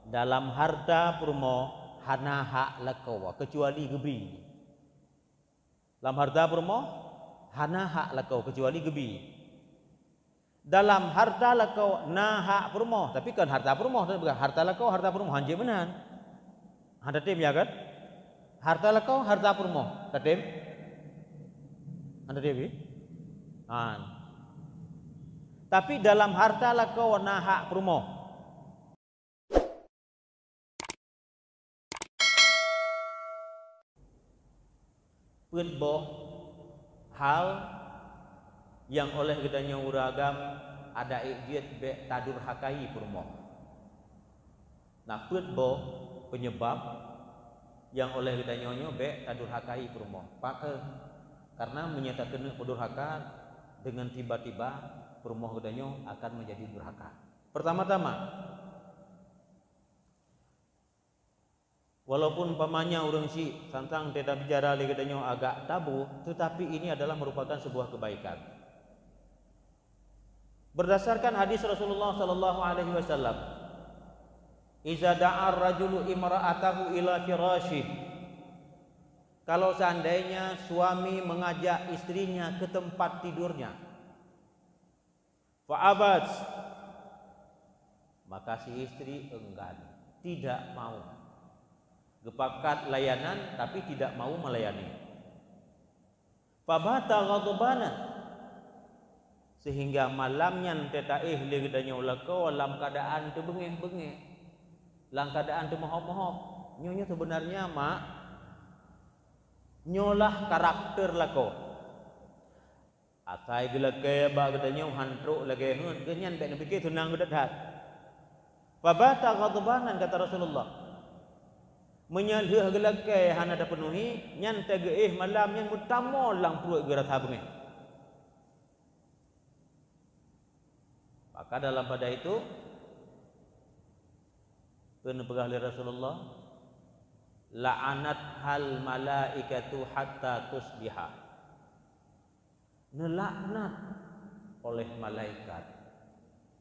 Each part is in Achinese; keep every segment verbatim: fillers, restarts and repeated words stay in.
Dalam harta peurumoh hana hak lakoe keucuali geubri. Lam harta peurumoh hana hak lakoe keucuali geubri. Dalam harta lakoe na hak peurumoh, tapi kon harta peurumoh, tapi harta lakoe, harta peurumoh, hanjeuet meunan. Hana tem ya kan? Harta lakoe, harta peurumoh, tatem? Hana tem ya? Han. Tapi dalam harta lakoe na hak peurumoh. Peuet boh hal nyang oleh geutanyoe ureuëng agam adak ék jeuet bék tadurhakai peurumoh. Nah, peuet boh peunyeubab nyang oleh geutanyoe nyoe bék tadurhakai peurumoh. Pakon? Karena meunyoe takeuneuk peudurhaka, deungon tiba-tiba peurumoh geutanyoe akan meujadi durhaka. Peurtama-tama, walaupun umpamanya ureuëng syik santang teutab bicara lé geutanyoe agak tabu, tetapi ini adalah merupakan sebuah kebaikan. Berdasarkan hadis Rasulullah sallallahu alaihi wasallam, "Iza da'ar rajulu imra'atahu ila firasyih." Kalau seandainya suami mengajak istrinya ke tempat tidurnya, fa'abat, maka si istri enggan, tidak mau. Geupakat layanan tapi tidak mau melayani. Fabata ghadbana, sehingga malam nyan teutaéh lé geutanyoe lakoe lam keuadaan teubeungéh-beungéh, lam keuadaan teumeuhop-meuhop. Nyoe, nyoe sebenarnya, mak, nyoe lah karakter lakoe. Asai geulakée bak geutanyoe han trok lagée heuet, geuhnyan bék neupike seunang geudat that. Fabata ghadbanan, kata Rasulullah. Meunyoe lheueh geulakée hana tapeunuhi, nyan tageuéh malam nyan meutamong lam pruet geuh rasa beungéh. Maka dalam pada itu, keuneuk peugah lé Rasulullah, "La'anathal malaikatu hatta tusbiha." Neulaknat oleh malaikat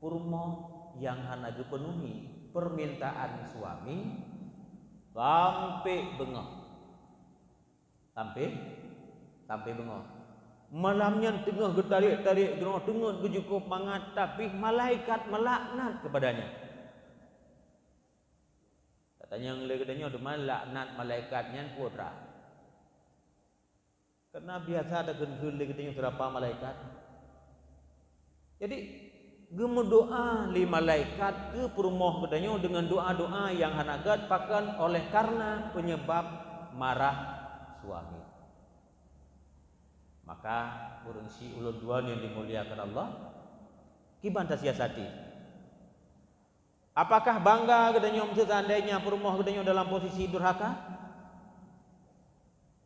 peurumoh nyang hana geupeunuhi peumintaan suami sampoe beungoh. Sampoe, sampoe beungoh. Malam nyan teungoh geutarek-tarek droe, teungoh geujukôb mangat, tapi malaikat meulaknat keupadanya. Tatanyong lé geutanyoe, teuma laknat malaikat nyan peue atra? Karena biasa takheun-kheun lé geutanyoe seurapa malaikat. Jadi, geumeudoá lé malaikat keu peurumoh geutanyoe deungon doá-doá nyang hana gét, pakon? Oleh karena peunyeubab marah suami. Maka, ureuëng syik ulôn dua nyang dimuliakan Allah, kiban tasiasati. Apakah bangga geutanyoe meuseu seandainya peurumoh geutanyoe dalam posisi durhaka?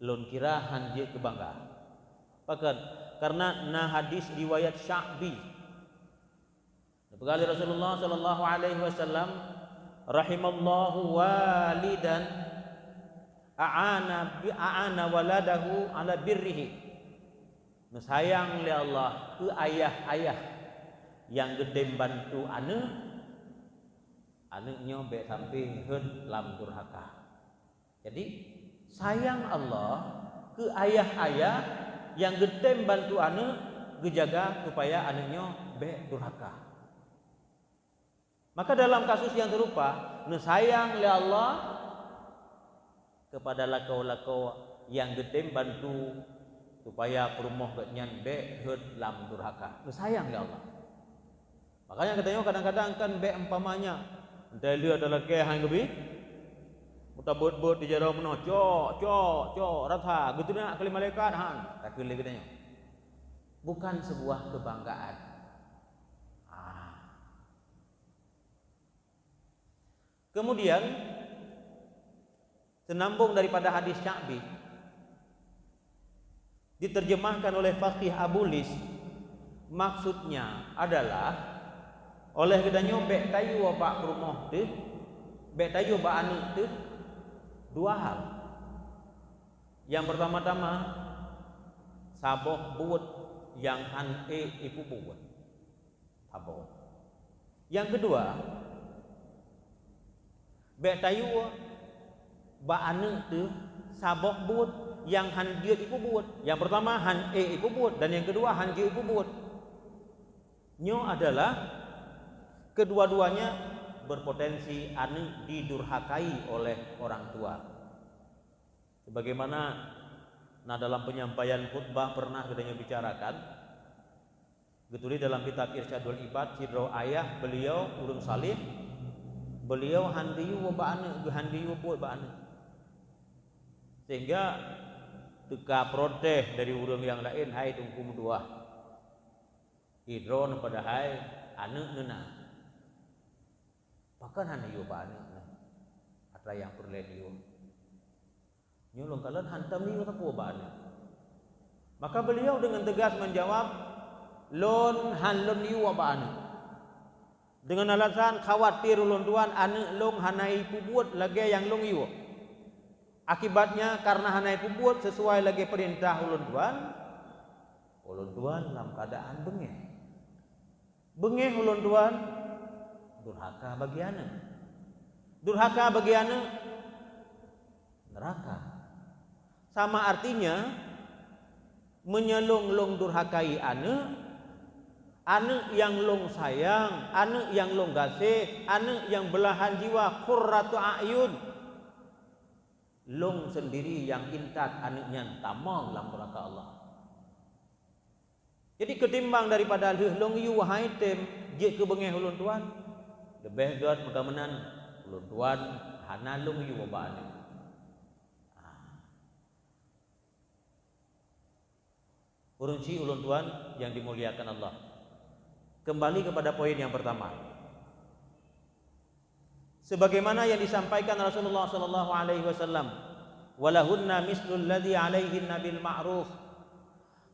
Lôn kira han jeuet keu bangga. Pakon? Karena na hadis riwayat Sya'bi. Neupeugah lé Rasulullah sallallahu alaihi wasallam, "Rahimallahu walidan a'ana bi, a'ana waladahu ala birrihi." Neusayang lé Allah keu ayah-ayah nyang geutem bantu aneuëk, aneuëk nyoe bék sampoe rhot lam durhaka. Jadi, sayang Allah keu ayah-ayah nyang geutem bantu aneuëk, geujaga supaya aneuëk nyoe bék durhaka. Maka dalam kasus nyang seurupa, neusayang lé Allah keupada lakoe-lakoe nyang geutem bantu supaya peurumoh geuhnyan bék rhot lam durhaka. Neusayang lé Allah. Makanya geutanyoe kadang-kadang kan bék umpamanya, entah lheueh talakée han geubi, meutabot-bot di jaroe meunoe, cok, cok, cok, rasa geuteunak keu lé malaikat, han, takheun lé geutanyoe. Bukan sebuah kebanggaan. Ah. Kemudian, senambung daripada hadis Sya'bi, diterjemahkan oleh Faqih Abu Lis, maksudnya adalah, oleh geutanyoe bék tayue bak peurumoh teuh, bék tayue bak aneuëk teuh, dua hal. Nyang peurtama-tama, saboh buet nyang han ék ipeubuet. Saboh. Nyang keudua, Bék tayue bak aneuëk teuh saboh buet nyang hán jeuet ipeubuet. Nyang peurtama hán ék ipeubuet dan nyang keudua hán jeuet ipeubuet. Nyoe adalah kedua-duanya berpotensi aneuëk didurhakai oleh orang tua. Sebagaimana na dalam penyampaian khutbah pernah geutanyoe bicarakan, geutuléh dalam kitab Irsyadul Ibad, sidroe ayah beliau ureuëng saleh, beliau hán geuyue bak aneuëk, geuhán geuyue buet bak aneuëk. Sehingga teuka protes dari ureuëng nyang laén, "Hai Teungku meutuah, droeneuh padahai aneuëk neuh na. Pakon hana yue bak aneuëk neuh atra nyang peureulée yue? Nyoe lôn kalon hantom yue sapeue bak aneuëk." Maka beliau dengan tegas menjawab, "Lôn hán lôn yue bak aneuëk. Dengan alasan khawatir ulôn tuan aneuëk lôn hana ipeubuet lagée nyang lôn yue. Akibatnya, karena hana ipeubuet sesuai lagée peurintah ulôn tuan, ulôn tuan lam keuadaan beungéh. Beungéh ulôn tuan, durhaka bagi aneuëk. Durhaka bagi aneuëk, neuraka." Sama artinya, meunyoe lôn, lôn durhakai aneuëk, aneuëk nyang lôn sayang, aneuëk nyang lôn gaséh, aneuëk nyang beulahan jiwa, qurratu a'yun, lôn sendiri nyang intat aneuëk nyan tamong lam neuraka Allah. Jadi, keutimbang daripada lheueh lôn yue hai tem jeuet keu beungéh ulôn tuan, leubeh gét meuka meunan ulôn tuan hana lôn yue bak aneuëk. Ah. Ureuëng syiek ulôn tuan yang dimuliakan Allah. Kembali kepada poin yang pertama. Sebagaimana yang disampaikan Rasulullah sallallahu alaihi wasallam, "Walahunna mislul ladzi alaihinna bil ma'ruf."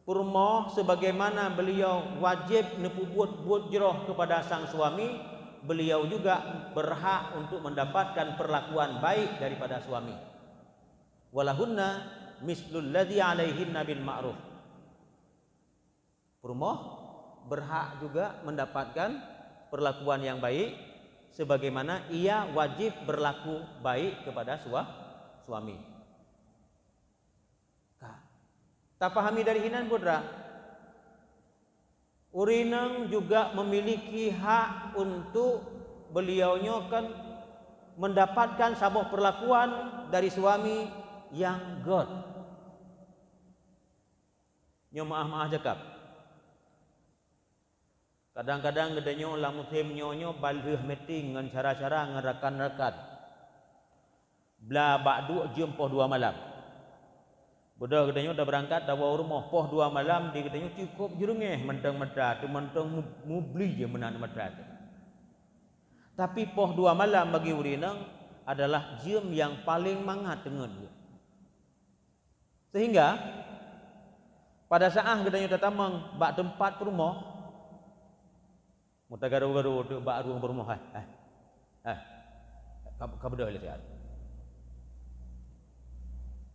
Peurumoh sebagaimana beliau wajéb neupeubuet buet jroh kepada sang suami, beliau juga berhak untuk mendapatkan perlakuan baik daripada suami. "Walahunna mislul ladzi alaihinna bil ma'ruf." Peurumoh berhak juga mendapatkan perlakuan yang baik, sebagaimana ia wajib berlaku baik kepada sua-, suami. Ka. Tapahami dari hinan, putra, ureuëng inong juga memiliki hak untuk beliau nyoe kan mendapatkan saboh perlakuan dari suami yang gét. Nyoe meuáh-meuáh jakab. Kadang-kadang geutanyoe lam musém nyoe-nyoe ban lheueh meeting ngon syedara-syedara, ngon rakan-rakan. Bla bak duek jeuem poh dua malam. Beudôh geutanyoe tabeurangkat tawoe u rumoh poh dua malam, di geutanyoe cukôp jeureungéh mantong mata, teumantong mu-, mubli jeuem meunan mata teuh. Tapi poh dua malam bagi ureuëng inong adalah jeuem nyang paleng mangat teungeut geuh. Sehingga pada saat geutanyoe tatamong bak teumpat peurumoh, meutagaru-garu teuk bak rueng peurumoh, "Hai, hai, hai, ka, ka beudôh lé siat."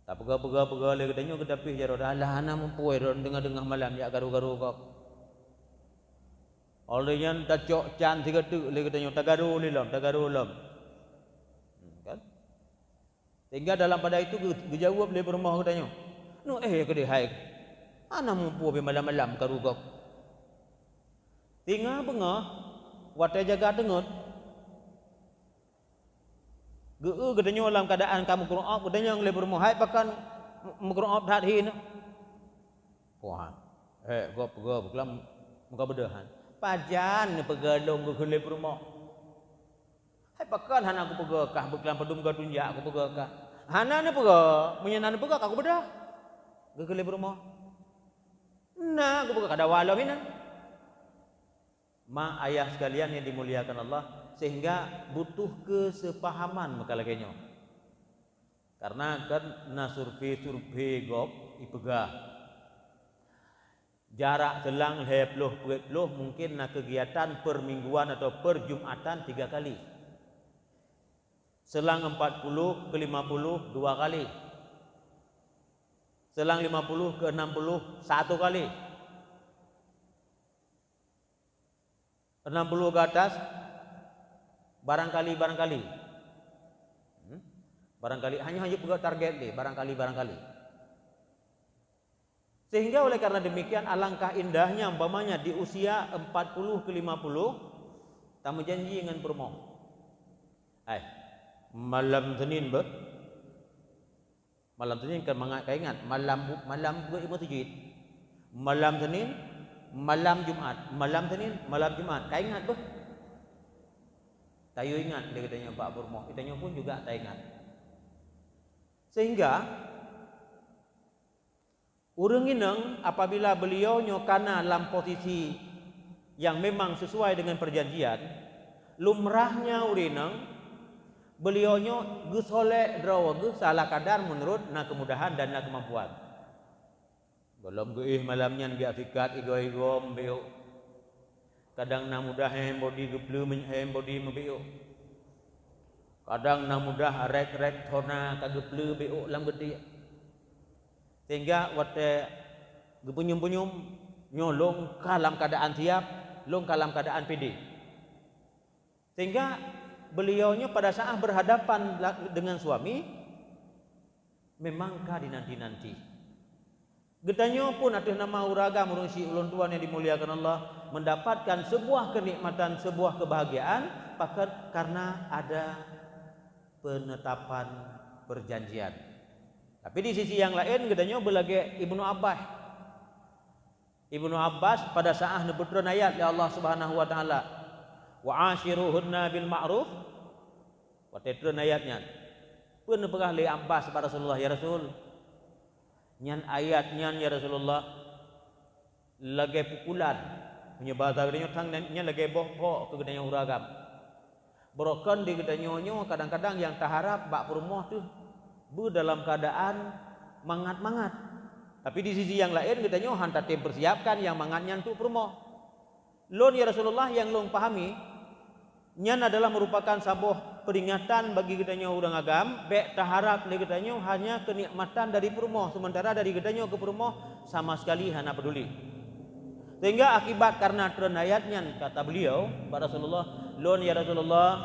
Tapeugah-peugah-peugah lé geutanyoe geutapih jaroe, "Alah, hana muphom droe, teungoh-teungoh malam jak garu-garu gob." Óh lheueh nyan tacok can sigoe teuk lé geutanyoe, "Tagaru lé lom, tagaru lom." Hmm, kan? Sehingga dalam pada itu geu-, geujaweueb lé peurumoh geutanyoe, "Nyoe éh keudéh hai, hana muphom pih malam-malam karu gob." Singoh beungoh, watée jaga teungeut, geu-eu geutanyoe lam keuadaan ka meukeureuob, geutanyong lé peurumoh, "Hai pakon meukeureuob that hi nyoe?" Puhan. Hék gob peugah beukeulamu meukabeudôh han. Pajan neupeugah lôn geukheun lé peurumoh. Hai pakon hana kupeugah kah beukeulam padum geutunjak kupeugah kah. Hana neupeugah, meunyoe na neupeugah ka kubeudôh. Geukheun lé peurumoh. Na kupeugah ka dawa lom inan. Ma ayah sekalian yang dimuliakan Allah, sehingga butuh kesepahaman meuka lagée nyoe. Karena kan na survei-survei gob ipeugah, jarak seulang lhée ploh peuet ploh mungkin na keugiatan permingguan atau perjumatan tiga kali. Seulang empat puluh ke lima puluh dua kali. Seulang lima puluh ke enam puluh satu kali. Enam puluh ke atas, barangkali, barangkali. Barangkali hanya, hanya peugah target lé, barangkali, barangkali. Sehingga oleh karena demikian, alangkah indahnya umpamanya di usia empat puluh ke lima puluh, tameujanji ngon peurumoh. Hai, malam Senin beuh. Malam Senin kan mangat ka ingat, malam bu-, malam buet i meuseujid. Malam Senin, malam Jumat, malam Senin, malam Jumat. Ka ingat beuh. Tayue ingat lé geutanyoe bak peurumoh, geutanyoe pun juga taingat. Sehingga ureuëng inong apabila beliau nyoe kana lam posisi yang memang sesuai dengan perjanjian, lumrahnya ureuëng inong beliau nyoe geusolek droe geuh salah kadar menurut na kemudahan dan na kemampuan. Gohlom geuéh malam nyan geujak sikat igoe-igoe meubiôk. Kadang na mudah hand body geupleue men-, hand body meubiôk. Kadang na mudah rek-rek thona ka geupleue biôk lam geutiek. Sehingga watée geupeunyum-peunyum, nyoe lôn ka lam keuadaan siap, lôn ka lam keuadaan pede. Sehingga beliau nyoe pada saat berhadapan la-, dengan suami, memang ka dinanti-nanti. Geutanyoe pun ateueh nama ureuëng agam, ureuëng syik, ulôn tuan yang dimuliakan Allah, mendapatkan sebuah kenikmatan, sebuah kebahagiaan, pakon karena ada penetapan perjanjian. Tapi di sisi yang lain, geutanyoe beulagée Ibnu Abbas. Ibnu Abbas pada saat neupeutrön ayat lé Allah Subhanahu wa Taala, "Wa asyiruhunna bil ma'ruf." Watée trön ayat nyan, peue neupeugah lé Abbas bak Rasulullah, "Ya Rasul, nyan ayat nyan, ya Rasulullah, lagée pukulan." Meunyoe bahasa geutanyoe thang nyan, nyan lagée boh phok keu geutanyoe ureuëng agam. Beurokon di geutanyoe nyoe kadang-kadang nyang taharab bak peurumoh teuh beu dalam keuadaan mangat-mangat. Tapi di sisi nyang laén geutanyoe han tatem peusiapkan nyang mangat nyan untuk peurumoh. Lôn, ya Rasulullah, nyang lôn pahami, nyan adalah merupakan saboh peuringatan bagi geutanyoe ureuëng agam, bék taharab lé geutanyoe hanya keunikmatan dari peurumoh, seumeuntara dari geutanyoe keu peurumoh sama sekali hana peuduli. Sehingga akibat karena treun ayat nyan, kata beliau bak Rasulullah, "Lôn, ya Rasulullah,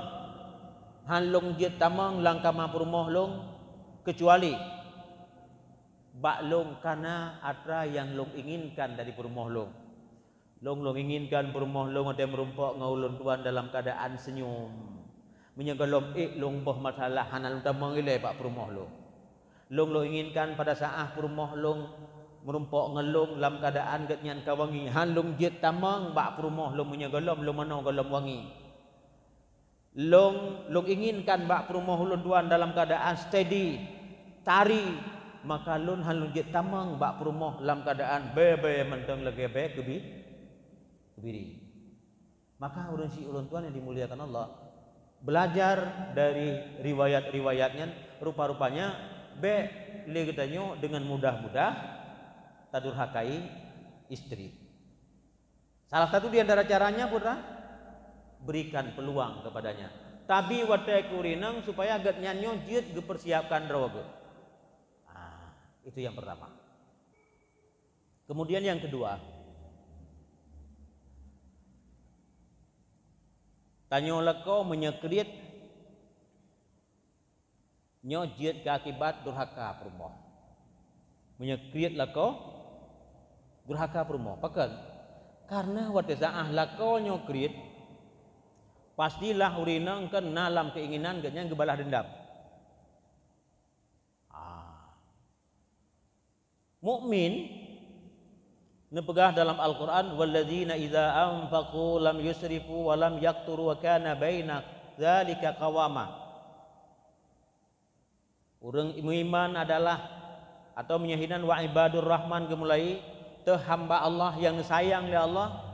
han lôn jeuet tamong lam kama peurumoh lôn, keucuali bak lôn kana atra nyang lôn inginkan dari peurumoh lôn. Lôn, lôn inginkan peurumoh lôn watée meurumpok ngon ulôn tuan dalam keuadaan seunyum. Meunyoe gohlom ék lôn boh masalah, hana lôn tamong ilée bak peurumoh lôn. Lôn, lôn inginkan pada saat peurumoh lôn meurumpok ngon lôn lam keuadaan geuhnyan ka wangi, han lôn jeuet tamong bak peurumoh lôn meunyoe gohlom lôn manoe gohlom wangi. Lôn, lôn inginkan bak peurumoh ulôn tuan dalam keuadaan steady, tari, maka lôn han lôn jeuet tamong bak peurumoh lam keuadaan bée-bée mantong lagée bée keubi-, keubiri." Maka ureuëng syik ulôn tuan yang dimuliakan Allah, belajar dari riwayat-riwayat nyan, rupa-rupanya bék lé geutanyoe dengan mudah-mudah tadurhakai istri. Salah satu di antara caranya, putra, berikan peluang kepadanya. Tabi watée keu ureuëng inong supaya geuhnyan nyoe jeuet geupersiapkan droe geuh. Ah, itu yang pertama. Kemudian yang kedua, tanyoe lakoe meunyoe kriet, nyoe jeuet keu akibat durhaka peurumoh. Meunyoe kriet lakoe, durhaka peurumoh. Pakon? Karena watée saát lakoe nyoe kriet, pastilah ureuëng inong kan na lam keinginan geuhnyan geubalah dendam. Ah. Mukmin neupeugah dalam Al-Qur'an, "Walladzina idza anfaqu lam yusrifu wa lam yaqturu wa kana baina dzalika qawama." Ureuëng meuiman adalah, atau meunyoe hinan wa ibadur rahman geumulai, teuh hamba Allah nyang neusayang lé Allah,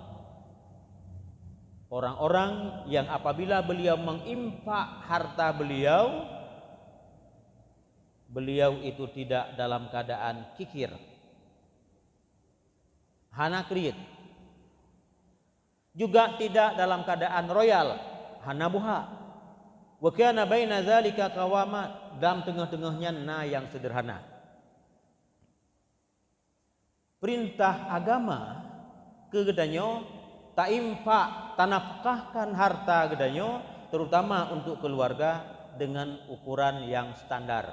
orang-orang yang apabila beliau menginfak harta beliau, beliau itu tidak dalam keadaan kikir, hana kriet, juga tidak dalam keadaan royal, hana buhak. Wa kana baina dzalika qawama, dalam teungoh-teungoh nyan na nyang seudeurhana. Peurintah agama keu geutanyoe tainfak, tanafkahkan harta geutanyoe, terutama untuk keuluwarga, dengan ukuran yang standar.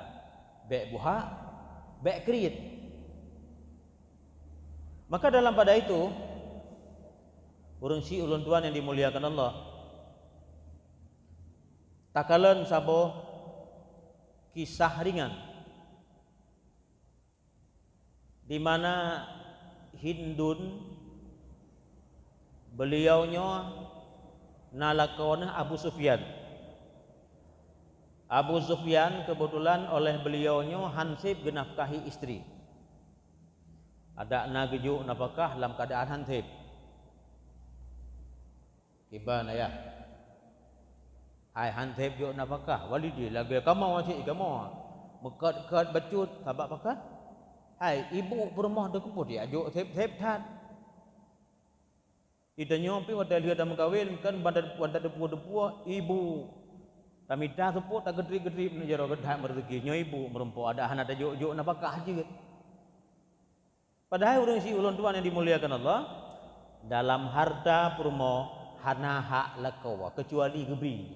Bèk buhak, bèk kriet. Maka dalam pada itu, ureuëng syiek ulôn tuan yang dimuliakan Allah, takalon saboh kisah ringan di mana Hindun, beliau nyoe na lakoe Abu Sufyan. Abu Sufyan kebetulan oleh beliau nyoe hanseb geunafkahi istri. Adak na geujok nafakah lam keadaan hanseb. Kiban ayah. Hai hanseb jok nafakah, walidi lagèe kamoe cit kamoe. Meukat-kat bacut sabab pakon. Hai ibu peurumoh teukeupot ya jok seb-seb that. Di tanyoe pih watèe lheueh tameukawen kan banda, banda teupue-teupue ibu. Tamita seupôt tageutri-geutri meunyoe jaroe geudat meureuzeukée nyoe ibu meurumpok adak hana tajok-jok nafakah jeuet. Padahai ureuëng syiek ulôn tuan yang dimuliakan Allah, dalam harta peurumoh hana hak lakoe keucuali geubi.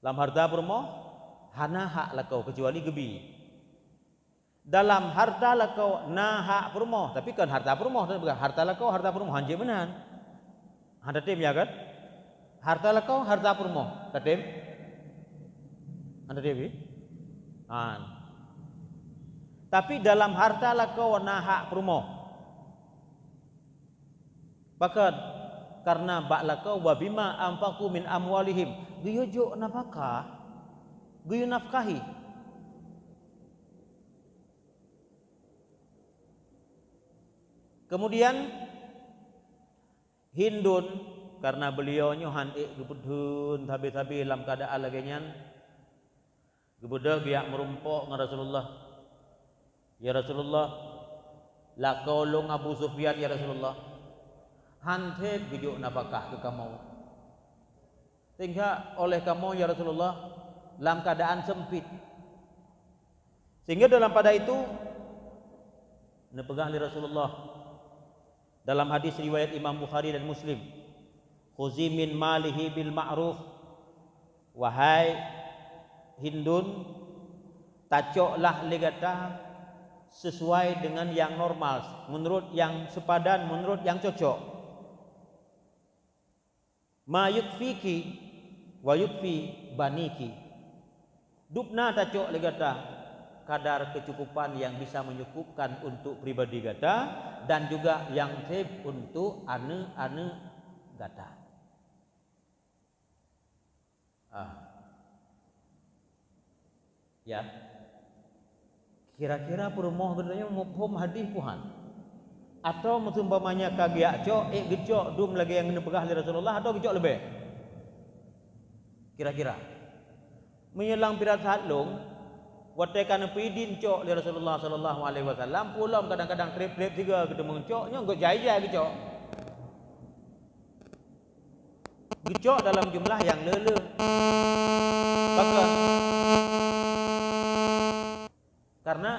Lam harta peurumoh hana hak lakoe keucuali geubi. Dalam harta lakoe na hak peurumoh, tapi kon harta peurumoh, tapi harta lakoe harta peurumoh hanjeuet meunan. Hana tem ya kan? Harta lakoe harta peurumoh. Tatem? Hana tem? Han. Tapi dalam harta lakoe na hak peurumoh. Pakon? Karena bak lakoe wa bima anfaqu min amwalihim. Geuyue jok nafakah, geuyue nafkahi. Kemudian Hindun, karena beliau nyoe han ék geupeutheun sabe-sabe lam keadaan lagèe nyan, geubeudôh geujak meurumpok ngon Rasulullah. "Ya Rasulullah, lakoe lôn Abu Sufyan, ya Rasulullah, han sép geujok nafakah keu kamoe. Sehingga oleh kamoe, ya Rasulullah, lam keadaan sempit." Sehingga dalam pada itu, neupeugah lé Rasulullah dalam hadis riwayat Imam Bukhari dan Muslim, "Khuzi min malihi bil ma'ruf." Wahai Hindun, tacoklah lé gata sesuai dengan yang normal, menurut yang sepadan, menurut yang cocok. "Ma yukfiki wa yukfi baniki." Dubna tacok lé gata kadar keucukupan yang bisa menyukupkan untuk pribadi gata dan juga yang sép untuk aneuëk-aneuëk gata. Ah. Ya. Kira-kira peurumoh geutanyoe muphom hadis puhan? Atau meusumpamanya ka geujak cok, ék geucok dum lagée nyang neupeugah lé Rasulullah atau geucok leubeh? Kira-kira. Meunyoe lam pirasat lôn, watée ka neupeudin cok lé Rasulullah sallallahu alaihi wasallam, peue lom kadang-kadang treb-treb sigoe geuteumeung cok, nyoe geuh jai-jai geucok. Geucok dalam jumlah nyang le-le. Pakon? Karena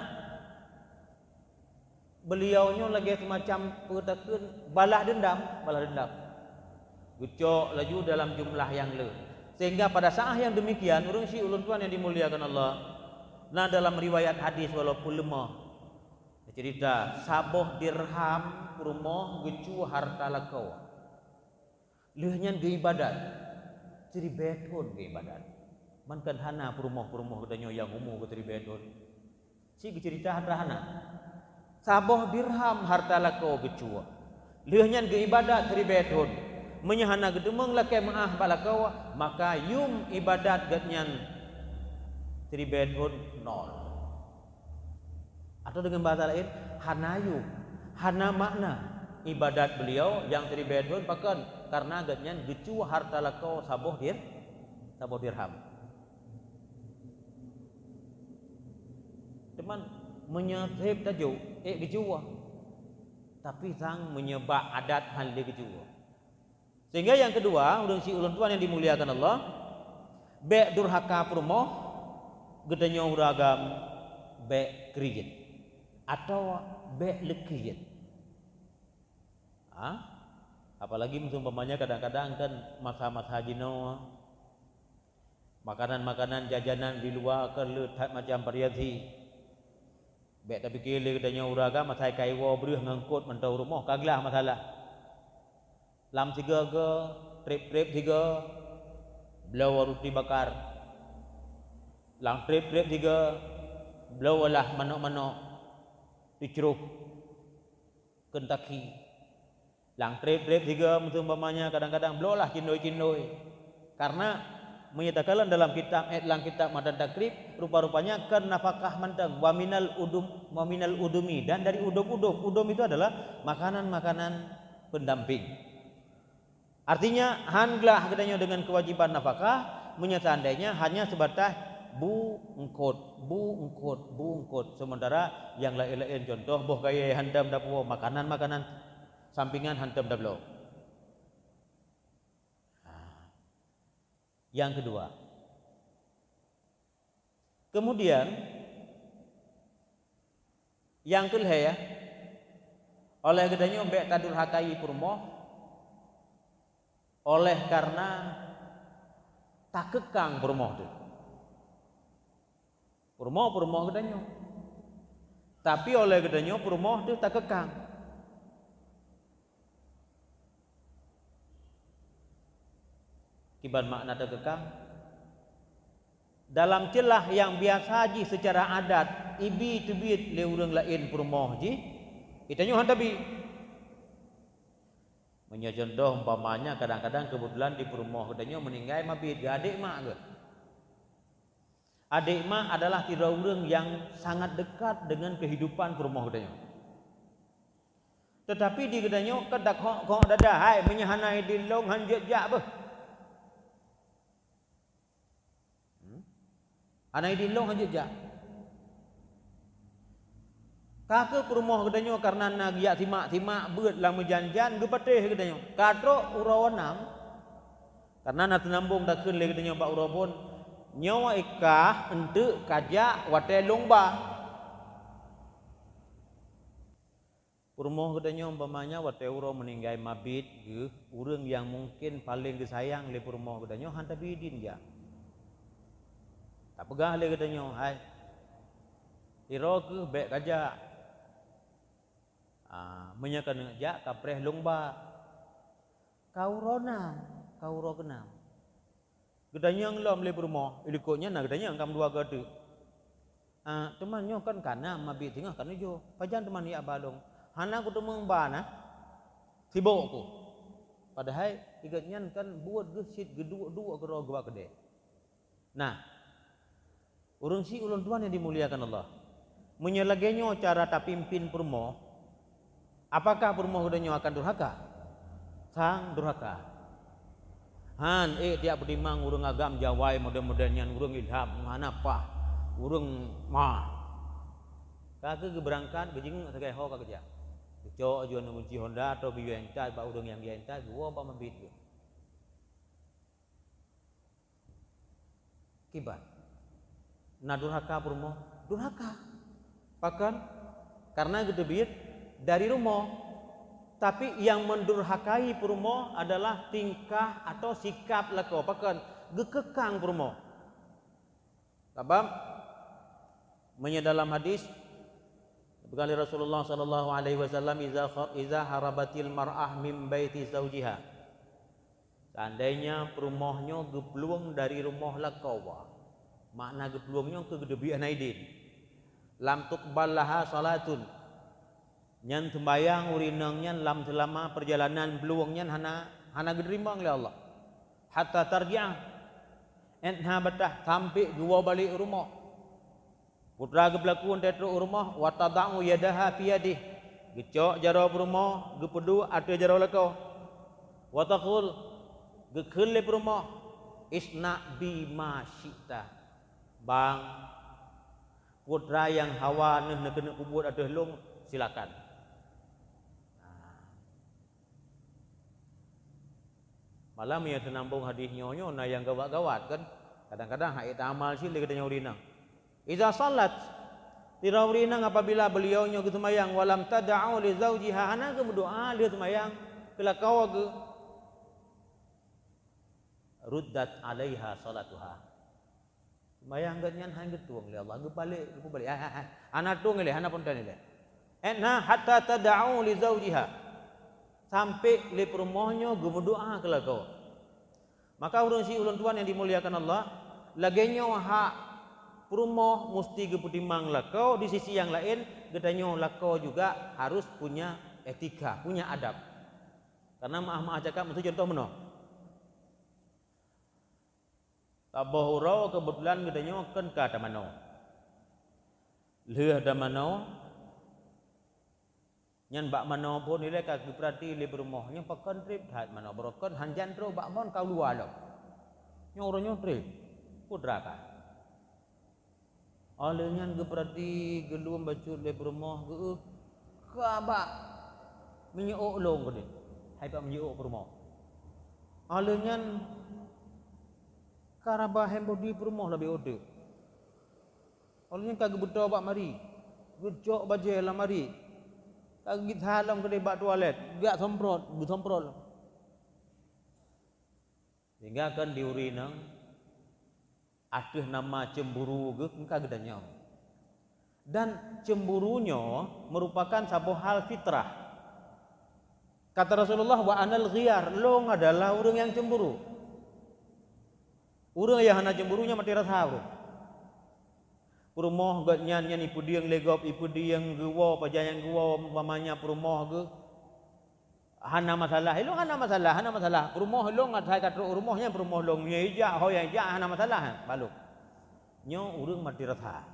beliau nyoe lagée semacam peue takheun balah dendam, balah dendam. Geucok laju dalam jumlah nyang le. Sehingga pada saat yang demikian, ureuëng syiek ulôn tuan yang dimuliakan Allah, na dalam riwayat hadis walaupun lemah, cerita saboh dirham peurumoh geucue harta lakoe. Lheueh nyan geuibadat, siribée thon geuibadat. Man kan hana peurumoh-peurumoh geutanyoe nyang umu geuh siribée thon. Ci geuceurita hana hana. Saboh dirham harta lakoe geucue. Lheueh nyan geuibadat siribée thon. Meunyoe hana geuteumeung lakée meuáh bak lakoe, maka yum ibadat geuhnyan siribée thon nol. Atau dengan bahasa lain, hana yum, hana makna ibadat beliau nyang siribée thon pakon, karena geuhnyan geucue harta lakoe saboh dir-, saboh dirham. Teuma meunyoe sép tajok, ék geucue. Tapi sang meunyoe bak adat hán lé geucue. Sehingga nyang keudua, ureuëng syiek ulôn tuan nyang dimuliakan Allah, bék durhaka peurumoh, geutanyoe ureuëng agam bék kriet atawa bék leukriet. Ha? Apalagi meusumpamanya kadang-kadang kan masa-masa jinoe Makanan-makanan jajanan di luwa ka le that macam variasi. Bèk tapike lé geutanyoe ureueng agam asai ka iwoe breueh ngon eungkôt mantong u rumoh ka glah masalah. Lam sigoe-goe, trép-trép sigoe, bloe ruti bakar. Lam trép-trép sigoe, bloe lah manok-manok, teucroh, Kentucky. Lam trép-trép sigoe, meuseumpamanya, kadang-kadang bloe lah cindoi-cindoi. Karena meunyoe takalon dalam kitab, eh, lam kitab Matan Takrib, rupa-rupanya kon nafakah mantong, wa minal udum, wa minal udumi, dan dari udum-udum. Udum itu adalah makanan-makanan pendamping. Artinya, han glah geutanyoe deungon keuwajiban nafakah, meunyoe seandainya hanya sebatas bu eungkôt, bu eungkôt, bu eungkôt, sementara nyang laén-laén, contoh, boh kayèe hantom tapuwoe, makanan-makanan sampingan hantom tabloe. Nah, nyang keudua. Kemudian, nyang keu lhèe, oleh geutanyoe bèk tadurhakai peurumoh oleh karena takeukang peurumoh teuh. Peurumoh, peurumoh geutanyoe. Tapi oleh geutanyoe peurumoh teuh takeukang. Kiban makna takeukang? Dalam ceulah nyang biasa jih seucara adat ibi teubiet lé ureueng laén peurumoh jih, geutanyoe han tabi. Meunyoe contoh umpamanya, kadang-kadang keubeutulan di peurumoh geutanyoe meuninggai mabiet geuh adék mak geuh. Adék mak adalah sidroe ureueng nyang sangat dekat deungon keuhidupan peurumoh geutanyoe. Teutapi di geutanyoe ka takhok-khok dada, hai, meunyoe hana idin lôn han jeuet jak beuh. Hmm? Hana idin lôn han jeuet jak. Ka keuh peurumoh geutanyoe kareuna na geujak simak-simak beuet lam meujan-jan geupatéh geutanyoe. Ka trok uroe nam, kareuna na teunambong takheun lé geutanyoe bak uroe phon, nyoe ikah eunteuk kajak watèe lôn ba. Peurumoh geutanyoe umpamanya watèe uroe meuninggai mabiet geuh, ureueng nyang mungken paleng geusayang lé peurumoh geutanyoe han tabi idin jak. Tapeugah lé geutanyoe, "Hai, sidroe keuh bèk kajak. Ah, meunyoe keuneuk jak, kapreh lôn ba." Ka uroe nam, ka uroe keunam. Geutanyong lom lé peurumoh, i likot nyan na geutanyong ka meudua goe teuk. "Ah, teuma nyoe kon ka nam mabiet singoh ka neujôh. Pajan teuma neujak ba lôn? Hana kuteumeung ba na, sibok ku." Padahai i gobnyan kan buet geuh cit geuduek-duek keudroe geuba keudè. Nah, ureueng syik ulôn tuan nyang dimuliakan Allah, meunyoe lagèe nyoe cara tapimpin peurumoh, apakah peurumoh geutanyoe akan durhaka? Sang durhaka. Han ék tajak peutimang ureueng agam jawai model-model nyan, ureueng ilham, hana paih, ureueng ma. Ka keuh geubeurangkat, geujingeuk sagai ho ka geujak. Geucok aju aneuk gunci Honda atau geuyue intat bak ureueng nyang geuyue intat, geuwoe bak mabiet geuh. Kiban? Na durhaka peurumoh? Durhaka. Pakon? Kareuna geuteubiet dari rumoh. Tapi nyang meudurhakai peurumoh adalah tingkah atau sikap lakoe. Pakon? Geukeukang peurumoh. Sabab meunyoe dalam hadis, geupeugah lé Rasulullah sallallahu alaihi wasallam, "Iza kha-, iza harabatil mar'ah min baiti zaujiha." Seandainya peurumoh nyoe geuplueng dari rumoh lakoe, makna geuplueng nyoe keu geuteubiet hana idin. Lam tuqbal laha salatun. Nyan seumbahyang ureueng inong nyan lam seulama peurjalanan blueng nyan hana, hana geuteurimong lé Allah. Hatta tarji'a, 'et na bataih sampoe geuwoe balek u rumoh. Putra geupeulaku 'oh trok u rumoh, wa tada'u yadaha fi yadih, geucok jaroe peurumoh, geupeuduek ateueh jaroe lakoe. Wa taqul, geukheun lé peurumoh, 'isna' bi ma syi'ta. Bang, putra nyang hawa neuh neukeuneuk peubuet ateueh lôn, silakan.' Nah. Malah meunyoe teunambong hadis nyoe, nyoe na nyang gawat-gawat kan. Kadang-kadang han ék taamal cit lé geutanyoe ureueng inong. Iza shallat, sidroe ureueng inong apabila beliau nyoe geuseumayang, wa lam tad'u li zaujiha, hana geumeudoa lheueh seumayang keu lakoe geuh. Ruddat 'alaiha shalatuha. Bayang geuh nyan han geutueng lé Allah, geubalek, geubalek. Hai, hai, hai. Hana tueng lé, hana ponten lé. Eh, na hatta tad'u li zaujiha. Sampai lé peurumoh nyoe geumeudoa keu lakoe. Maka ureuëng si ulôn tuan yang dimuliakan Allah, lagée nyoe hak peurumoh musti geupeutimang lakoe, di sisi yang laén geutanyoe lakoe juga harus punya etika, punya adab. Karena maah-maah cakap meusti contoh meunoe. Saboh uroe keubeutulan geutanyoe kon ka tamanoe. Lheueh tamanoe, nyan bak manoe phon ilée ka geupeurati lé peurumoh, nyan pakon treb that manoe, barokon hanjan trok bak phon ka luwa lom. Nyoe uroe nyoe treb, putra ka. Óh lheueh nyan geupeurati geulom bacut lé peurumoh geuéh ka bak minyeuk lông keudeh, hai bak minyeuk peurumoh. Óh lheueh nyan ka raba hand body peurumoh leubeh udeb. Óh lheueh nyan ka geubeutôi bak mari, geucok bajée lam mari, ka geugisa lom keudeh bak toilet, geujak somprot, geusomprot lom. Sehingga kan di ureuëng inong ateueh nama cemburu geuh ka geutanyoe. Dan cemburu nyoe merupakan saboh hal fitrah. Kata Rasulullah, "Wa anal ghiyar, lôn adalah ureuëng nyang cemburu." Ureuëng nyang hana cemburu nyan maté rasa ureuëng. Peurumoh geuh nyan, nyan ipeudieng lé gob, ipeudieng geuwoe, pajan nyang geuwoe, umpamanya peurumoh geuh hana masalah. Ilôn hana masalah, hana masalah. Peurumoh ilôn ngat hai ka trok u rumoh nyan peurumoh lôn. Nyoe ijak, ho nyang ijak hana masalah, balok. Nyoe ureuëng maté rasa.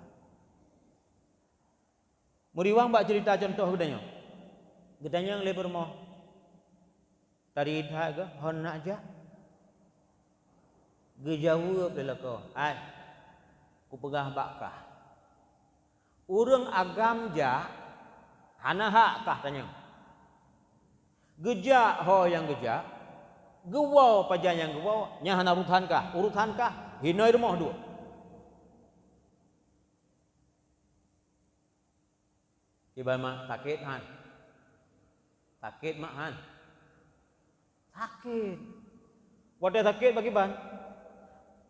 Meuriwang bak ceurita contoh geutanyoe. Geutanyong lé peurumoh, "Tari that geuh hon nak jak?" Geujaweueb lé lakoe, "Ai, kupeugah bak kah. Ureuëng agam jak, hana hak kah tanyong. Geujak ho nyang geujak, geuwoe pajan nyang geuwoe, nyan hana urusan kah. Urusan kah, hinoe rumoh duek." Kiban mak sakét han? Sakét mak han? Sakét. Watée sakét pakriban?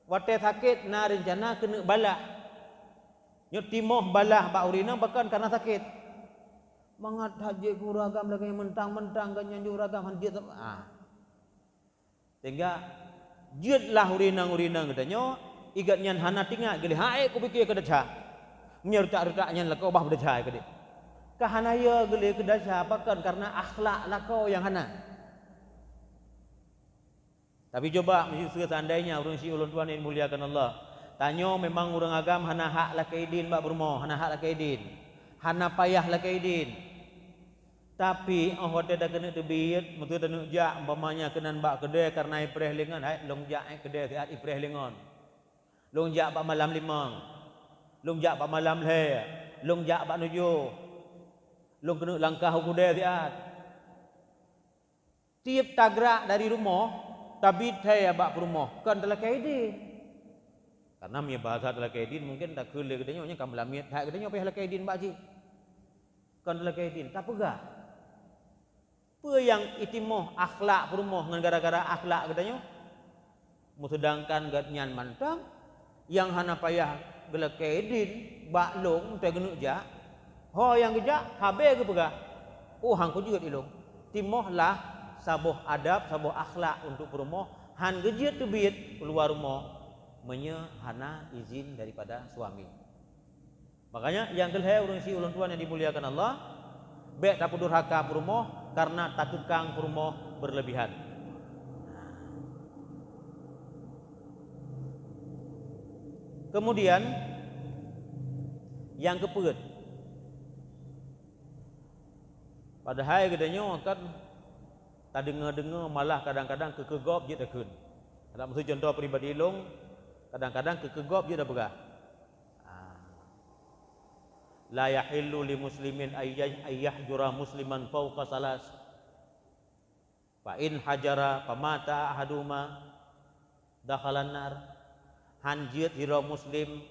Watée sakét na reuncana keuneuk balah. Nyoe timoh balah bak ureuëng inong pakon kareuna sakét. Mangat that jeuet keu ureuëng agam lagée nyan, meuntang-meuntang geuh nyan jeuet ureuëng agam han jeuet, ah. Sehingga jeuetlah ureuëng inong-ureuëng inong geutanyoe, i gobnyan hana teuingat geuh lé, "Hai, kupike keu desya." Meunyoe reutak-reutak nyan lakoe bah beudesya keudeh. Ka hana yo geuh lé keu desya, pakon? Kareuna akhlak lakoe nyang hana. Tapi coba, meuseu seandainya ureuëng si ulôn tuan yang dimuliakan Allah, tanyoe memang ureuëng agam hana hak lakée idin bak peurumoh, hana hak lakée idin, hana payah lakée idin. Tapi óh watée takeuneuk teubiet, meuseu taneuk jak, umpamanya keunan bak keudée kareuna ipreh lé ngon, "Hai, lôn jak ék keudée siat ipreh lé ngon. Lôn jak bak malam limong. Lôn jak bak malam lhée. Lôn jak bak nujoh. Lôn keuneuk langkah u keudée siat." Tieb tagrak dari rumoh, tabiet hai bak peurumoh, kon talakée idin. Kareuna meunyoe bahasa talakée idin, mungken takheun lé geutanyoe nyan ka meulamiet that geutanyoe payah lakée idin bak jih. Kon talakée idin, tapeugah. Peue nyang itimoh akhlak peurumoh ngon gara-gara akhlak geutanyoe? Meuseudangkan gobnyan mantong nyang hana payah geulakée idin bak lôn teuh geuneuk jak, ho nyang geujak habéh geupeugah, "Oh, han kujeuet ilôn." Timohlah saboh adab, saboh akhlak untuk peurumoh, han geujeuet teubiet keuluwa rumoh meunyoe hana izin daripada suami. Makanya, nyang keulhée ureuëng si ulôn tuan yang dimuliakan Allah, bék tapeudurhaka peurumoh kareuna takeukang peurumoh berlebihan. Kemudian, nyang keupeuet, padahai geutanyoe kan tadeungoe-deungoe malah kadang-kadang keu keugop jeuet takheun. Adak meusu contoh pribadi lôn, kadang-kadang keu keugop jeuet tapeugah. Ah. "La yahillu li muslimin ay yah-, ay yahjura musliman fauqa salas. Fa in hajara famata ahaduhuma dakhalan nar." Han jeuet sidroe muslim,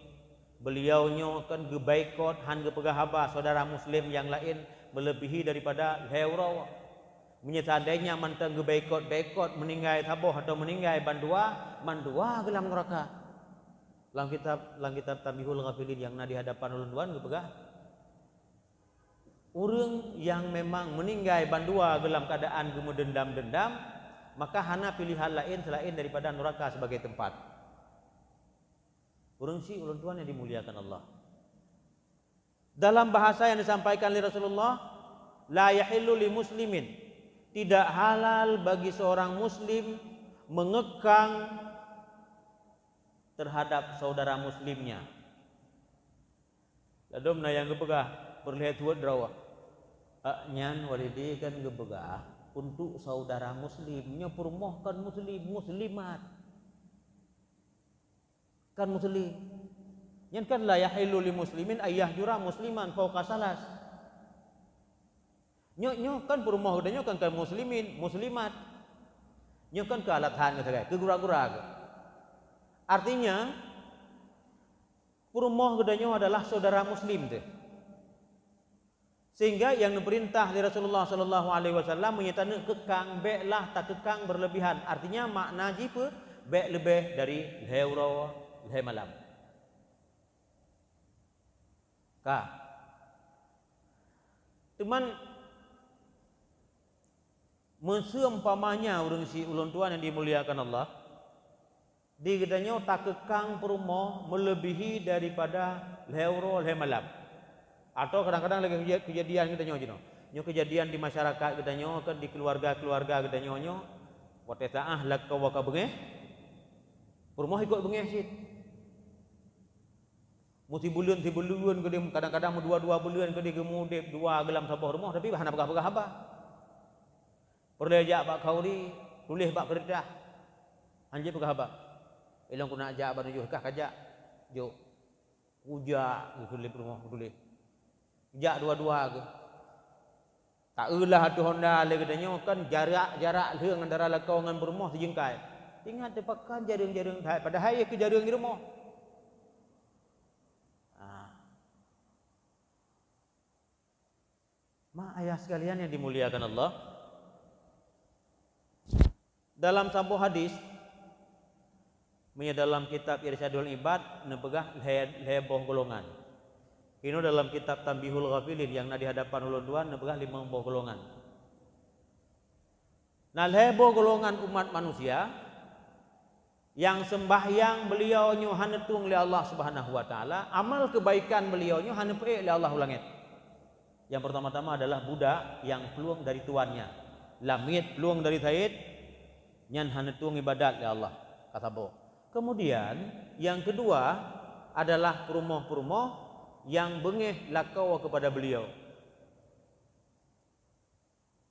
beuliau nyoe kon geubaikot, han geupeugah haba syedara muslim nyang laén meuleubihi daripada lhée uroe. Meunyoe seandainya mantong geubaikot-baikot, meuninggai saboh atawa meuninggai bandua, mandua geuh lam neuraka. Lam kitab, lam kitab Tanbihul Ghafilin nyang na di hadapan ulôn tuan geupeugah, ureuëng nyang memang meuninggai bandua geuh lam keuadaan geumeudendam-dendam, maka hana pilihan laén seulaén daripada nuraka sebagai teumpat. Ureuëng syiek ulôn tuan nyang dimuliakan Allah. Dalam bahasa yang disampaikan oleh Rasulullah, "La yahillu li muslimin," tidak halal bagi seorang muslim mengekang terhadap saudara muslimnya. Ladôm na nyang geupeugah, peureulée tuwot droe. Ak nyan Walidi kan geupeugah untuk saudara muslim, nyoe peurumoh kan muslim, muslimat. Kan muslim. Nyan kan la yahillu li muslimin ayyah jura musliman fauqa salas. Nyoe, nyoe kan peurumoh geutanyoe kan, kan muslimin, muslimat. Nyoe kan keu alat han geuh sagai, keu gura-gura geuh. Artinya, peurumoh geutanyoe adalah saudara muslim teuh. Sehingga nyang neupeurintah lé Rasulullah sallallahu alaihi wasallam, meunyoe taneuk keukang, béklah takeukang berlebihan. Artinya, makna jih peue? Bék leubeh dari lhée uroe, lhée malam. Ka. Teuma, meuseumpamanya ureuëng syiek ulôn tuan nyang dimuliakan Allah, di geutanyoe takeukang peurumoh meuleubèhi daripada lhée uroe lhée malam. Atau kadang-kadang lagée keja-, keujadian geutanyoe jinoe. Nyoe keujadian di masyarakat geutanyoe, kan di keuluwarga-keuluwarga geutanyoe nyoe, watée saát lakoe ka beungéh, peurumoh ikot beungéh cit. Meusibuleuen-sibuleuen keudeh, kadang-kadang meudua-dua buleuen keudeh geumeuudeb dua geuh lam saboh rumoh, tapi hana peugah-peugah haba. Peureulée jak bak khauri, tuléh bak keureutah. Han jipeugah haba. Ilong keuneuk jak bak neujôh kah kajak. Jok. Kujak geuh tuléh rumoh geutuléh. Jak dua-dua geuh. Taeu lah ateueh honda lé geutanyoe kan jarak-jarak lheueng antara lakoe ngon peurumoh sijeungkai. Ingat teupakan jareueng-jareueng that, padahai keu jareueng di rumoh. Ah. Ma ayah sekalian yang dimuliakan Allah, dalam saboh hadis, meunyoe dalam kitab Irsyadul Ibad neupeugah lhée, lhée boh golongan. Inoe dalam kitab Tanbihul Ghafilin nyang na di hadapan ulôn dua neupeugah limong boh golongan. Na lhée boh golongan umat manusia nyang seumbahyang beuliau nyoe hana tueng lé Allah Subhanahu wa Taala, amal keubaikan beuliau nyoe hana peuék lé Allah u langét. Nyang peurtama-tama adalah budak nyang plueng dari tuannya. Lamiet plueng dari saét, nyan hana tueng ibadat lé Allah, ka saboh. Kemudian, nyang keudua adalah peurumoh-peurumoh nyang beungéh lakoe keupada beuliau.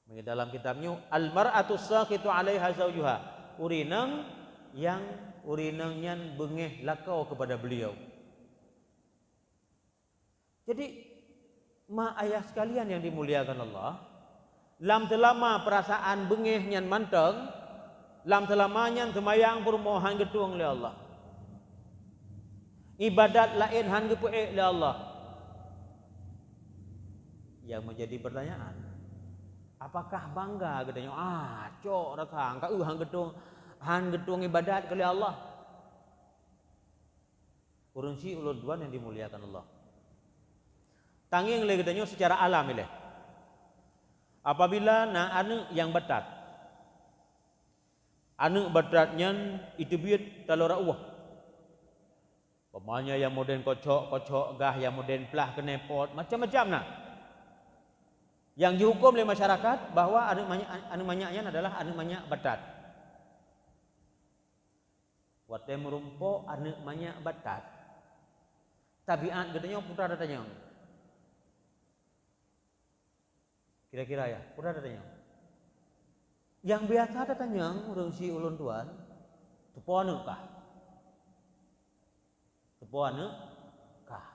Meunyoe dalam kitab nyoe, "Al-mar'atu sakhitu 'alaiha zaujuha." Ureuëng inong nyang, ureuëng inong nyan beungéh lakoe keupada beuliau. Jadi, ma ayah sekalian yang dimuliakan Allah, lam seulama peurasaan beungéh nyan mantong, lam seulama nyan seumayang peurumoh han geutueng lé Allah. Ibadat laén han geupeuék lé Allah. Yang menjadi pertanyaan, apakah bangga geutanyoe, "Ah, cok rasa, ka eu han geutueng, han geutueng ibadat keu lé Allah"? Ureuëng syiek ulôn dua yang dimuliakan Allah. Tangieng lé geutanyoe secara alam ilée. Apabila na aneuëk nyang batat, aneuëk batat nyan iteubiet taloe rot ueh. Umpamanya nyang modern kocok-kocok, gah nyang modern plah keuneupot, macam-macam na. Nyang jihuköm lé masyarakat bahwa aneuëk manyak, aneuëk manyak nyan adalah aneuëk manyak batat. Watée meurumpok aneuëk manyak batat, tabiat geutanyoe peue tatanyong? Kira-kira ya, peue tatanyong? Nyang biasa tatanyong ureuëng syiek ulôn tuan, teupeue aneuëk kah? Teupeue aneuëk kah?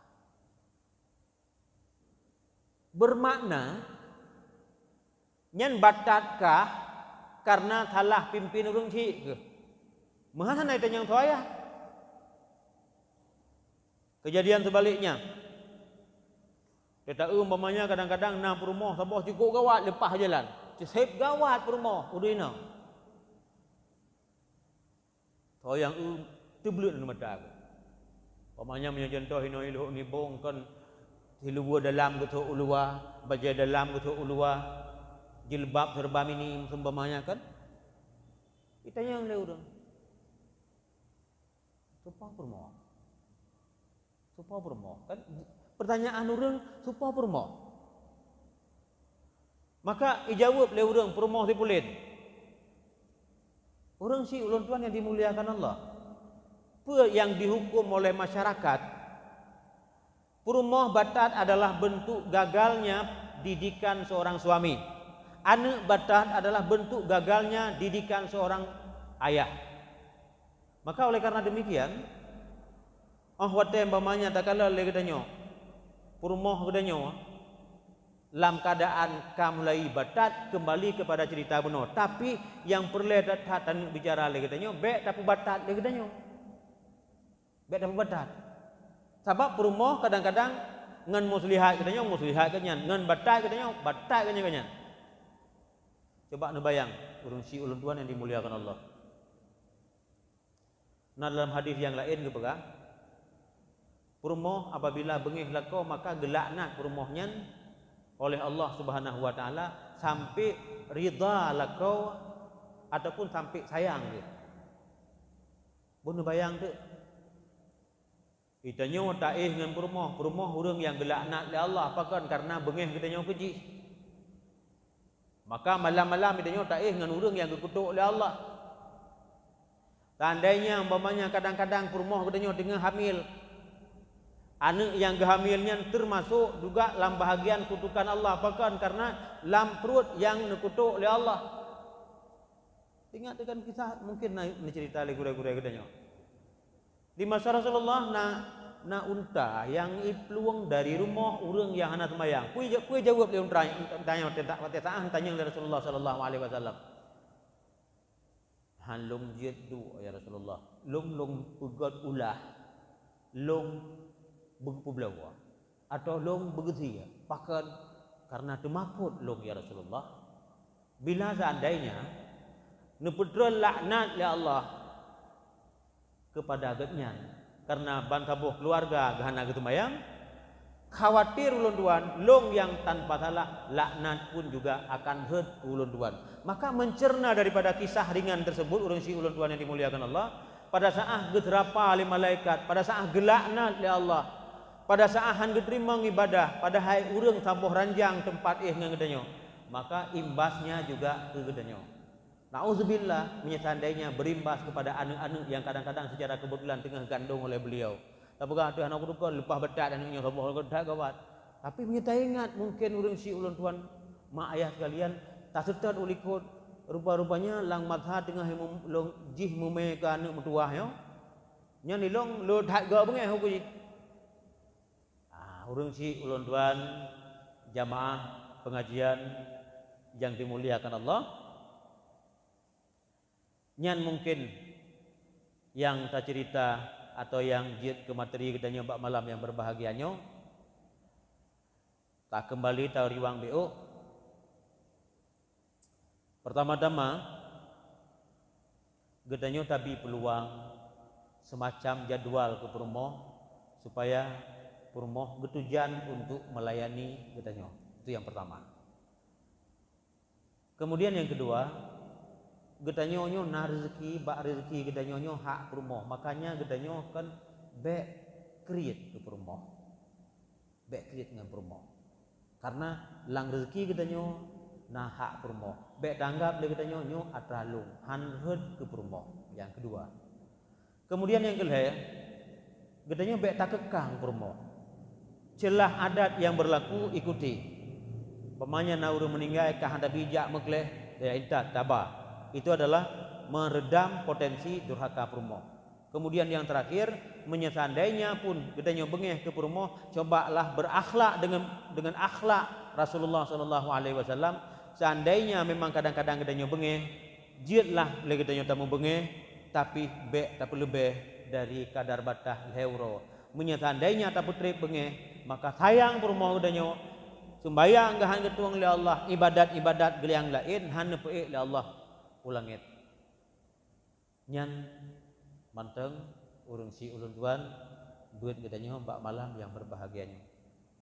Bermakna, nyan batat kah kareuna salah pimpin ureuëng syiek keuh? Meuhan hana itanyong teuh ayah. Keujadian seubaliknya, teuta umpamanya kadang-kadang na peurumoh saboh cukôp gawat leupah jalan. Cuseb gawat peurumoh, udeh inong. Soe nyang eu teubleuet aneuk mata geuh. Umpamanya meunyoe contoh inoe ilhok ngibong kan, siluweue dalam geuthok u luwa, bajée dalam geuthok u luwa, jilbab serba mini seumpamanya kan. Itanyong lé ureuëng, "Soe po peurumoh? Soe po peurumoh?" Kan pertanyaan ureuëng, "Soe po peurumoh?" Maka ijaweueb lé ureuëng, "Peurumoh si pulen." Ureuëng si ulôn tuan yang dimuliakan Allah, peue yang dihukum oleh masyarakat? Peurumoh batat adalah bentuk gagalnya didikan seorang suami. Aneuëk batat adalah bentuk gagalnya didikan seorang ayah. Maka oleh karena demikian, oh watée umpamanya takalon lé geutanyoe, peurumoh geutanyoe lam keadaan ka mulai batat, kembali kepada cerita bunoe. Tapi nyang peureulée that-that taneuk bicara lé geutanyoe, bék tapeubatat lé geutanyoe. Bék tapeubatat. Sabab peurumoh kadang-kadang ngon muslihat geutanyoe, muslihat geuh nyan, ngon batat geutanyoe, batat geuh nyan. Coba neubayang, ureuëng si ulôn tuan yang dimuliakan Allah. Na dalam hadis nyang laén geupeugah, peurumoh apabila beungéh lakoe, maka geulaknat peurumoh nyan oleh Allah Subhanahu wa Taala sampai ridha lakoe ataupun sampai sayang geuh. Beuneuk bayang teuk. Geutanyoe taéh ngon peurumoh, peurumoh ureuëng nyang geulaknat lé Allah, pakon? Karena beungéh geutanyoe keu jih. Maka malam-malam geutanyoe taéh ngon ureuëng nyang geukutok lé Allah. Seandainya umpamanya kadang-kadang peurumoh geutanyoe teungoh hamil, aneuëk nyang geuhamil nyan teumasok juga lam bahagian kutukan Allah, pakon? Karena lam pruet nyang neukutok lé Allah. Ingat deungon kisah mungkin na neucerita lé gurée-gurée geutanyoe. Di masa Rasulullah na, na unta nyang iplueng dari rumoh ureuëng nyang hana seumayang. Peue, peue jaweueb lé unta, unta nyoe, watée saát tanyong lé Rasulullah sallallahu alaihi wasallam? "Han lôn jeuet duek, ya Rasulullah. Lôn, lôn peugét ulah, lôn beugeupubloe, atau lôn beugeusie. Pakon? Karena teumakot lôn, ya Rasulullah." Bila seandainya neupeutreun laknat lé Allah kepada gobnyan, karena bansaboh keuluwarga geuhana geuseumayang, khawatir ulôn tuan, lôn nyang tanpa salah, laknat pun juga akan rhot keu ulôn tuan. Maka mencerna daripada kisah ringan tersebut, ureuëng si ulôn tuan yang dimuliakan Allah, pada saat geuseurapa lé malaikat, pada saat geulaknat lé Allah, pada saat han geuteurimong ibadah, padahai ureuëng saboh ranjang teumpat éh ngon geutanyoe, maka imbasnya juga keu geutanyoe. Nauzubillah, meunyoe seandainya berimbas kepada aneuëk-aneuëk nyang kadang-kadang secara kebetulan teungoh gandong oleh beliau. Tapeugah, "Teuh, hana kutukon, leupah batat aneuëk nyoe, saboh that gawat." Tapi meunyoe taingat, mungkin ureuëng si ulôn tuan, mak ayah sekalian, taseutôt u likot, rupa-rupanya lam masa teungoh mum-, lôn jih mumé keu aneuëk meutuwah nyoe, nyan ilong lôn that geubeungéh ukeue jih. Ah, ureuëng si ulôn tuan, jamaah pengajian yang dimuliakan Allah, nyan mungkin nyang taceurita atau nyang jeuet keu materi geutanyoe bak malam nyang berbahagia nyoe. Takeumbali tariwang beuh. Pertama-tama, geutanyoe tabi peuluang seumacam jadwal keu peurumoh, supaya peurumoh geutujan untuk melayani geutanyoe. Itu yang pertama. Kemudian yang kedua, geutanyoe nyoe na rezeki, bak rezeki geutanyoe nyoe hak peurumoh. Makanya geutanyoe kan bék kriet keu peurumoh. Bék kriet ngon peurumoh. Karena lam rezeki geutanyoe na hak peurumoh. Bék tanggab lé geutanyoe nyoe atra lôn, han rhot keu peurumoh. Yang kedua. Kemudian yang keulhée, geutanyoe bék takeukang peurumoh. Ceulah adat yang berlaku ikuti. Umpamanya na ureuëng meuninggai ka hana bijak meukleh, ya intat taba. Itu adalah meredam potensi durhaka peurumoh. Kemudian yang terakhir, meunyoe seandainya pun geutanyoe beungéh keu peurumoh, cobalah berakhlak dengan, dengan akhlak Rasulullah sallallahu alaihi wasallam. Seandainya memang kadang-kadang geutanyoe beungéh, jeuetlah lé geutanyoe tameubeungéh, tapi bék tapeuleubeh dari kadar batas lhée uroe. Meunyoe seandainya tapeutreb beungéh, maka sayang peurumoh geutanyoe, seumbayang geuh han geutueng lé Allah, ibadat-ibadat geuliang laén han neupeuék lé Allah u langét. Nyan mantong ureuëng si ulôn tuan beuet geutanyoe bak malam nyang berbahagia nyoe.